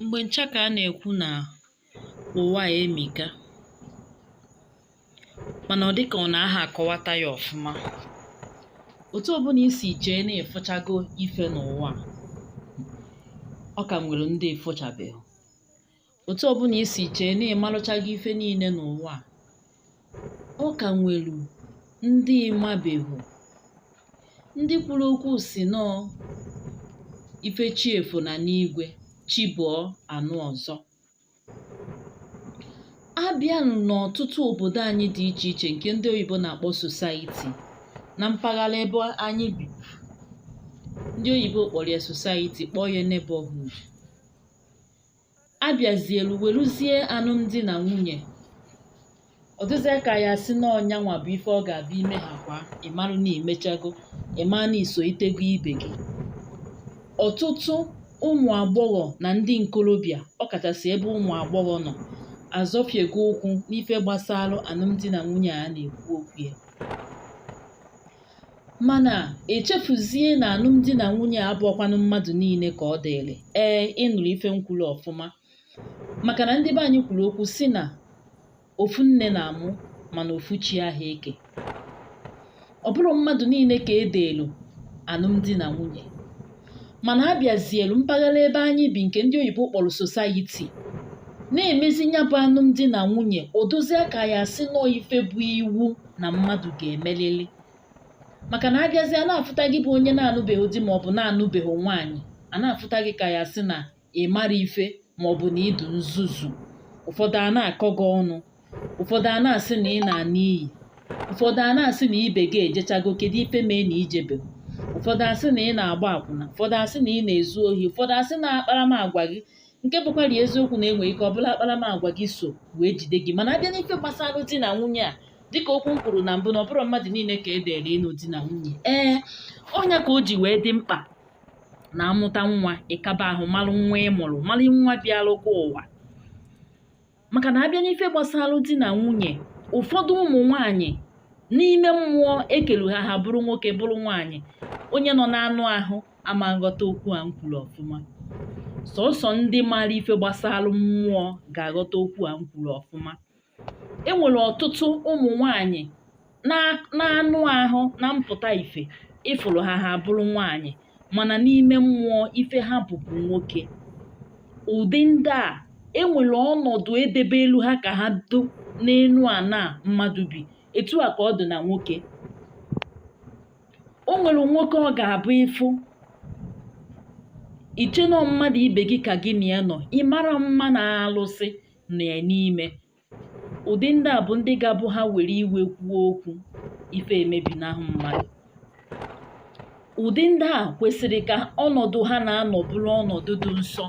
Mgbe ncha ka a na-ekwu na ụwa a emika, mana ọ dịka ọ na-aha akọwata ya ọfụma. Otu ọbụla i si chee na ị fụchago ife n'ụwa a, ọ ka nwere ndị ị fụchabeghị. Otu ọbụla i si chee na ị malụchago ife niile n'ụwa a, ọ ka nwelu ndị ị mabeghị. Ndị kwuru okwu sị nọọ ife chi efona n'igwe, chi bọọ a nụ ọzọ. A bịanụ n'ọtụtụ obodo anyị dị iche iche nke ndị oyibo na-akpọ society na mpaghara ebe anyị bi, ndị oyibo kpọrọ ya society, kpọọ ya neighborhood. A bịazielu weluzie alụmdi na nwunye, ọ dịzịa ka ya sị na ọ nyanwa bụ ife ọ ga-abụ i mehakwa, ị marụ na i mechago, ị maa na i soitego ibe gị. Ọtụtụ ụmụ agbọghọ na ndị nkorobịa, ọ kachasị ebe ụmụ agbọghọ nọ, azọfiego ụkwụ n'ife gbasalụ alụmdi na nwunye a na-ekwu okwu ya. Mana echefuzie na alụmdi na nwunye a abụọkwanụ mmadụ niile ka ọ dịịrị. Ee, ị nụrụ ife m kwuru ọfụma. Maka na ndị be anyị kwuru okwu sị na ofu nne na-amụ mana ofu chi aha eke. Ọ bụrọ mmadụ niile ka e deelu alụmdi na nwunye. Mana a bịazielu mpaghara ebe anyị bi nke ndị oyibo kpọrọ society na-emezi nya bụ alụmdi na nwunye, ọ dụzịa ka ya sị nọọ ife bụ iwu na mmadụ ga-emelili. Maka na a bịazie na-afụta gị bụ onye na-anụbeghị di maọbụ na-anụbeghị nwaanyị, a na-afụta gị ka ya sị na ị mara ife maọbụ na ị dụ nzuzu. Ụfọdụ a na-akọ gị ọnụ, ụfọdụ a na-asị na ị na-ana iyi, ụfọdụ a na-asị na ibe gị ejechago, kedu ife mee na i jebeghị. Ụfọdụ asị na ị na-agba akwụna, ụfọdụ asị na ị na-ezu ohi, ụfọdụ asị na akparamagwa gị, nke bụkwara eziokwu na enwere ike ọ bụla akparamagwa gị so wee jide gị. Mana a bịa n'ife gbasara di na nwunye a, dịka okwu m kwuru na mbụ, na ọ bụrọ mmadụ niile ka e dere ịnụ di na nwunye. Ee, ọ nya ka o ji wee dị mkpa na a mụta nwa, ị kaba ahụ malụ nwa ị mụrụ, malụ nwa bịalụ gị ụwa. Maka na a bịa n'ife gbasara di na nwunye, ụfọdụ ụmụ nwaanyị n'ime mmụọ e kelu ha, ha bụrụ nwoke bụrụ nwaanyị. Onye nọ n'anụ ahụ ama nghọta okwu a m kwuru ọfụma. Sọsọ ndị maara ife gbasara mmụọ ga-aghọta okwu a m kwuru ọfụma. E nwere ọtụtụ ụmụ nwaanyị n'anụ ahụ na mpụta ife, ị fụrụ ha, ha bụrụ nwaanyị, mana n'ime mmụọ ife ha bụbu nwoke. Ụdị ndị a, e nwere ọnọdụ e debelu ha ka ha dụ n'enu ana mmadụ bi. Etu a ka ọ dị na nwoke. O nwere nwoke ọ ga-abụ ị fụ, i che na ọ mmadụ ibe gị ka gị na ya nọ, ị mara mma na alụsị nọ ya n'ime. Ụdị ndị a bụ ndị ga-abụ ha were iwe kwuo okwu, ife emebinahụ mmadụ. Ụdị ndị a kwesịrị ka ọnọdụ ha na-anọ bụrụ ọnọdụ dị nsọ.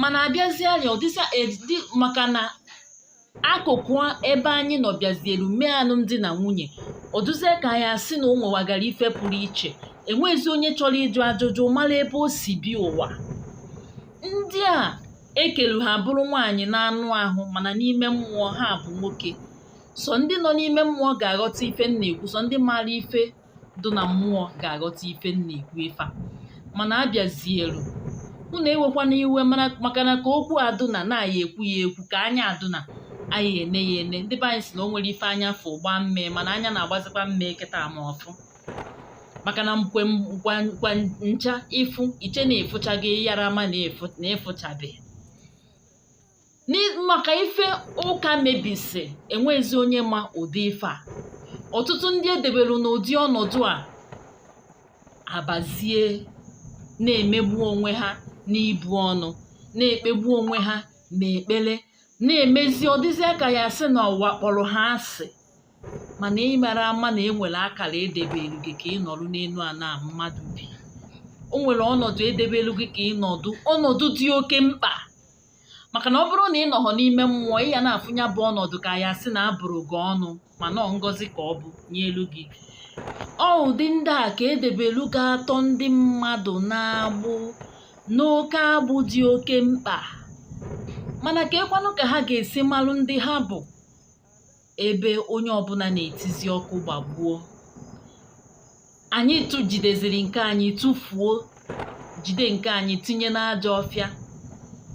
Mana abịazie ya, ọ dịzịa dị maka na akụkụ ebe anyị nọ bịazielu mee alụmdi na nwunye, ọ dụzie ka ya asị na o nwewagara ife pụrụ iche. Enwezi onye chọrọ ịjụ ajụjụ mara ebe o si bịa ụwa. Ndị a e kelu ha bụrụ nwaanyị n'anụ ahụ, mana n'ime mmụọ ha bụ nwoke. Sọ ndị nọ n'ime mmụọ ga-aghọta ife m na-ekwu, sọ ndị maara ife dị na mmụọ ga-aghọta ife m na-ekwu ife a. Mana abịazielu, unu ewekwana iwe, maka na ka okwu adụna na aya ekwu ya ekwu, ka anya adụna aya ene ya ene. Ndị be anyị sị na o nwere ife anya fụ gbaa mmee, mana anya na-agbazikwa mmee kịta ma ọfụ. Maka na mkwe kwa ncha ị fụ, i che na ị fụchago, ị yara ama na ị fụchabe. Maka ife ụka mebisi, enwezi onye ma ụdị ife a. Ọtụtụ ndị edebelu n'ụdị ọnọdụ a abazie na-emegbu onwe ha n'ibu ọnụ, na-ekpegbu onwe ha n'ekpere, na-emezi ọ dịzịa ka ya sị na ụwa kpọrọ ha asị. Mana ị mara ama na e nwere akara edebelu gị ka ị nọrọ n'elu ana mmadụ bi. O nwere ọnọdụ edebelu gị ka ị nọdụ, ọnọdụ dị oke mkpa. Maka na ọ bụrụ na ị nọghọ n'ime mmụọ, ị ya na-afụ ya bụ ọnọdụ ka ya sị na abụrụ gị ọnụ, mana ọ ngọzi ka ọ bụ nye elu gị. Ọ ụdị ndị a ka edebelu ga-atọ ndị mmadụ n'agbụ, n'oke agbụ dị oke mkpa. Mana ka ekwanụ ka ha ga-esi malụ ndị ha bụ, ebe onye ọbụla na-etizi ọkụ gbagbuo. Anyị tụjideziri nke anyị tụfuo, jide nke anyị tinye n'ajọ ọfịa.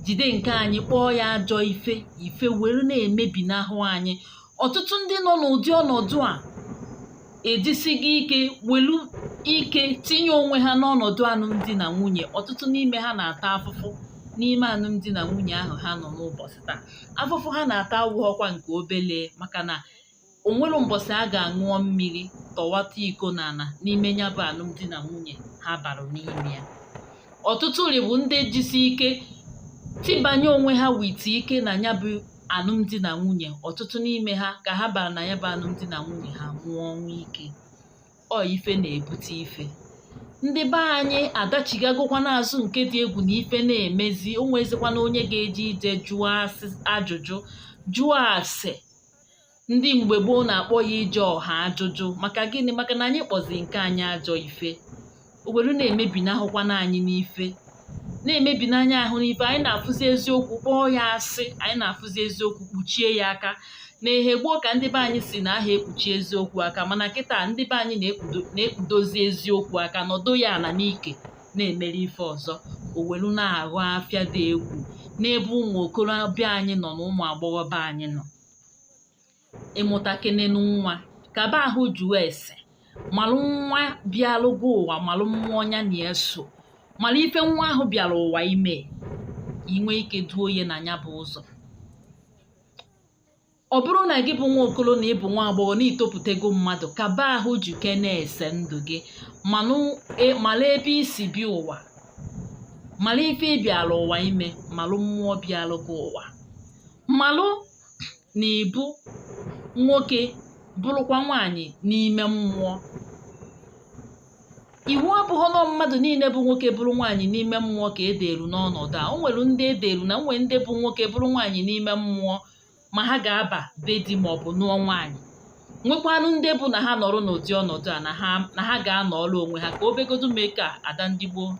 Jide nke anyị kpọọ ya ajọ ife, ife were na-emebinahụ anyị. Ọtụtụ ndị nọ n'ụdị ọnọdụ a ejisigo ike welu ike tinye onwe ha n'ọnọdụ alụmdi na nwunye. Ọtụtụ n'ime ha na-ata afụfụ n'ime alụmdi na nwunye ahụ ha nọ n'ụbọchị taa. Afụfụ ha na-ata awụghọkwa nke obele, maka na onwero mbọsị a ga-aṅụọ mmiri tọwata iko n'ala n'ime ya bụ alụmdi na nwunye ha bara n'ime ya. Ọtụtụ ri bụ ndị jisi ike tibanye onwe ha with ike na ya bụ alụmdi na nwunye. Ọtụtụ n'ime ha, ka ha bara na ya bụ alụmdi na nwunye, ha nwụọ ọnwụ ike. Ọ ife na-ebute ife. Ndị be anyị adachigagokwana azụ nke dị egwu na ife na-emezi. O nwezikwana onye ga-eje ije jụọ ajụjụ, jụọ ase. Ndị mgbe gboo na-akpọ ya ije ọha ajụjụ. Maka gịnị? Maka na anyị kpọzi nke anyị ajọ ife, o were na-emebinahụkwana anyị n'ife, na-emebinanya ahụ n'ife. Anyị na-afụzi eziokwu kpọọ ya asị, anyị na-afụzi eziokwu kpuchie ya aka. Na ehe gboo ka ndị be anyị si na aha ekpuchi eziokwu aka, mana kịta ndị be anyị na-ekpudozi eziokwu aka, nọdụ ya ala n'ike na-emere ife ọzọ. O welu na-aghọ afịa dị egwu n'ebe ụmụ okorobịa anyị nọ na ụmụ agbọghọbịa anyị nọ. Ịmụta kenenu nwa, kaba ahụ jụọ ese, malụ nwa bịalụgo ụwa, malụ mmụọ ya na eso, malụ ife nwa ahụ bịara ụwa ime, inwe ike duo ya na ya bụ ụzọ. Ọ bụrụ na gị bụ nwa okolo na ịbụ nwa agbọghọ na itopụtago mmadụ, kaba ahụ juke na-ese ndụ gị, malụ ebe isi bịa ụwa, malụ ife ị bịara ụwa ime, malụ mmụọ bịalụ gị ụwa, malụ na ịbụ nwoke bụrụkwa nwaanyị n'ime mmụọ. Iwu abụghị na mmadụ niile bụ nwoke bụrụ nwaanyị n'ime mmụọ ka ederu n'ọnọdụ a. O nwere ndị ederu na nwee ndị bụ nwoke bụrụ nwaanyị n'ime mmụọ, ma ha ga-aba be di maọbụ nụọ nwaanyị. Nwekwanụ ndị bụ na ha nọrọ n'ụdị ọnọdụ a na ha ga-anọrọ onwe ha ka obegodu mee ka ada ndị gboo.